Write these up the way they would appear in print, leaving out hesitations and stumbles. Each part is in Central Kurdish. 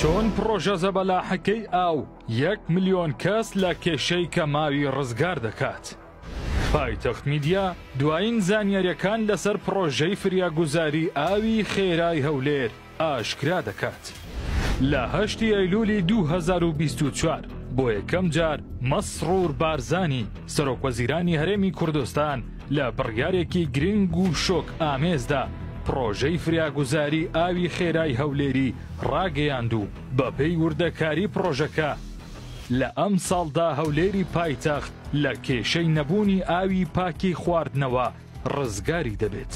چۆن پڕۆژە زەبەلاحەکەی ئاو یەک ملیۆن کەس لە کێشەی کەماوی ڕزگار دەکات؟ پایتەخت میدیا دوایین زانیارییەکان لەسەر پڕۆژەی فریاگوزاری ئاوی خێرای هەولێر ئاشکرا دەکات. لە هەشتی ئەیلولی 2024 بۆ یەکەم جار مەسڕور بارزانی سەرۆکوەزیرانی هەرێمی کوردستان لە بڕیارێکی گرنگ و شۆک ئامێزدا پڕۆژەی فریاگوزاری ئاوی خێرای هەولێری ڕاگەیاند و بەپێی وردەکاری پڕۆژەکە لە ئەمساڵدا هەولێری پایتەخت لە کێشەی نەبوونی ئاوی پاکی خواردنەوە ڕزگاری دەبێت.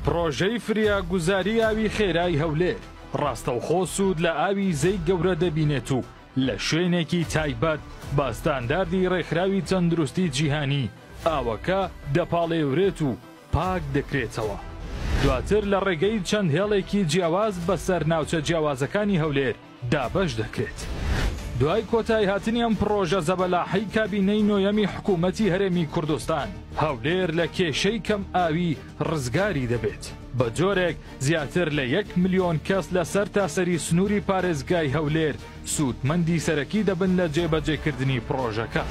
پڕۆژەی فریاگوزاری ئاوی خێرای هەولێر ڕاستەوخۆ سوود لە ئاوی زێی گەورە دەبینێت و لە شوێنێکی تایبەت بە ستانداردی ڕێکخراوی تەندروستی جیهانی ئاوەکە دەپاڵێورێت و پاک دەکرێتەوە. دواتر لە ڕێگەی چەند هێڵێکی جیاواز بەسەر ناوچە جیاوازەکانی هەولێر دابەش دەکرێت. دوای کۆتاییهاتنی ئەم پڕۆژە زەبەلاحەی کابینەی نۆیەمی حکوومەتی هەرێمی کوردستان، هەولێر لە کێشەی کەم ئاوی ڕزگاری دەبێت، بە جۆرێک زیاتر لە یەک ملیۆن کەس لە سەرتاسەری سنووری پارێزگای هەولێر سوودمەندی سەرەکی دەبن لە جێبەجێکردنی پڕۆژەکە.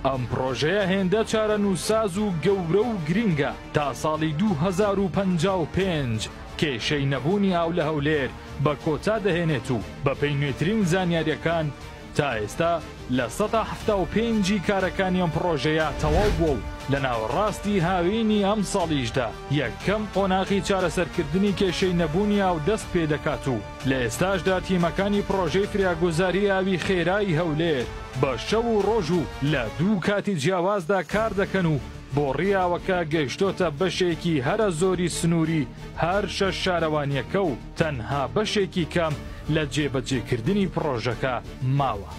ئەم پڕۆژەیە هێندە چارەنووسساز و گەورە و گرینگە تا ساڵی 2055 کێشەی نەبوونی ئاو لە هەولێر بە کۆتا دەهێنێت و بەپێی نوێترین زانیارییەکان تا ئێستا 75% ی کارەکانی ئەم پڕۆژەیە تەواو بووە و لە ناوەڕاستی هاوینی ئەمساڵیشدا یەکەم قۆناغی چارەسەرکردنی کێشەی نەبوونی ئاو دەست پێدەکات و لە ئێستاشدا تیمەکانی پڕۆژەی فریاگوزاری ئاوی خێرای هەولێر بە شەو و ڕۆژ و لە دوو کاتی جیاوازدا کار دەکەن و بۆڕی ئاوەکە گەیشتۆتە بەشێکی هەرە زۆری سنووری هەر شەش شارەوانییەکە و تەنها بەشێکی کەم لە جێبەجێکردنی پڕۆژەکە ماوە.